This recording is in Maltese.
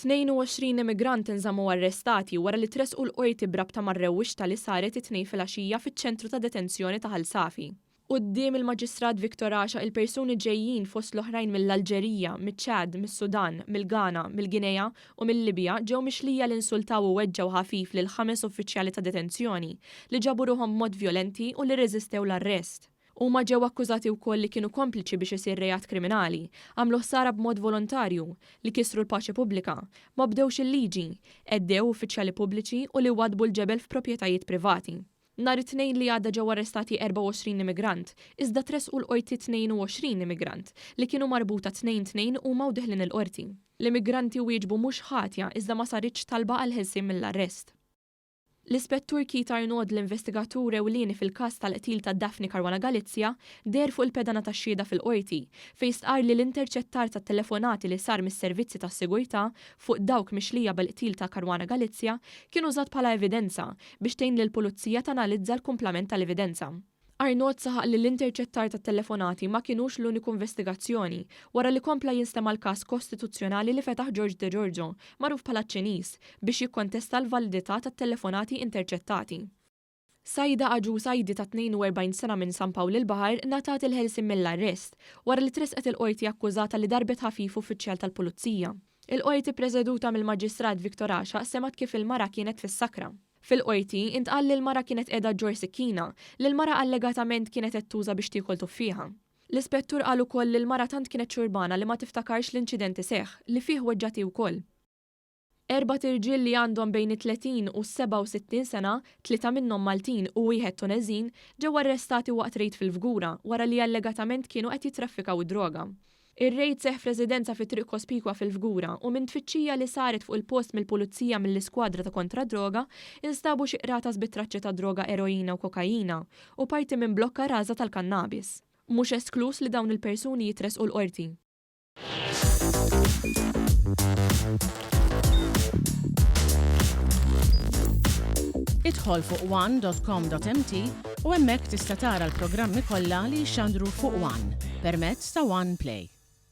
22 immigrant inżammu arrestati wara li tressqu l-Qorti b'rabta mar-rewwixta li saret it-Tnejn filgħaxija fiċ-ċentru ta' detenzjoni ta' Ħal Safi. Quddiem il-Maġistrat Victor Għaxaq il-persuni ġejjin fost l-oħrajn mill-Alġerija, miċ-Ċad, mis-Sudan, mill-Ghana, mill-Guinea u mil-Libja ġew mixlija li insultaw u weġġgħu ħafif lil ħames uffiċjali ta' detenzjoni li ġabu ruħhom b'mod vjolenti u li rreżistew l-arrest. Huma ġew akkużati wkoll li kienu kompliċi biex isir reat kriminali, għamlu ħsara b'mod volontarju, li kisru l-paċi pubblika, ma obdewx il-liġi, għeddew uffiċjali pubbliċi u li waddbu l-ġebel f'proprjetajiet privati. Nhar it-Tnejn li għadda ġew arrestati 24 immigrant, iżda tressqu l-Qorti 22 immigrant, li kienu marbuta tnejn tnejn huma u deħlin il-Qorti. L-immigranti wieġbu mhux ħatja iżda ma saritx talba għall-ħelsien mill-arrest. L-Ispettur Keith Arnaud, l-investigatur ewlieni fil-każ tal-qtil ta' Daphne Caruana Galizia, deher fuq il-pedana tax-xhieda fil-Qorti, fejn stqarr li l-interċettar tat-telefonati li sar mis-servizzi tas-sigurtà fuq dawk mixlija bil-qtil ta' Caruana Galizia kien użat bħala evidenza biex tgħin lill-Pulizija tanalizza l-kumplament tal-evidenza. Arnaud saħaq li l-interċettar tat-telefonati ma kinux l-uniku investigazzjoni, wara li kompla jinstema' l-każ kostituzzjonali li fetaħ George Degiorgio, magħruf bħala ċ-Ċiniż, biex jikkontesta l-validità tat-telefonati interċettati. Saida Agius Aidi ta' 42 sena minn San Pawl il-Baħar ngħatat il-ħelsien mill-arrest, wara li tressqet il-Qorti akkużata li darbet ħafif uffiċjal tal-Pulizija. Il-Qorti ppreseduta mill-Maġistrat Victor Għaxaq semgħet kif il-mara kienet fis-sakra. Fil-Qorti, intqal li l-mara kienet qiegħda ġġorr sikkina, li l-mara allegatament kienet qed tuża biex tiekol tuffieħa. L-Ispettur qal ukoll li l-mara tant kienet xurbana li ma tiftakarx l-inċident iseħħ, li fih weġġgħet hi wkoll. Erbat irġiel li għandhom bejn it-30 u s-67 sena, tlieta minnhom Maltin u wieħed Tuneżin, ġew arrestati waqt rejd fil-Fgura wara li allegatament kienu qed jittraffikaw id-droga. Ir-rejd seħħ f'residenza fi Triq Cospicua fil-Fgura u minn tfittxija li saret fuq il-post mill-Pulizija mill-Iskwadra ta' Kontra d-Droga instabu xi qratas bi traċċi ta' droga eroina u kokaina u parti minn blokka raża tal-kannabis. Mhux eskluż li dawn il-persuni jitressqu l-Qorti. Idħol fuq one.com.mt u hemmhekk tista' tara l-programmi kollha li jixxandru fuq One permezz ta' One Play.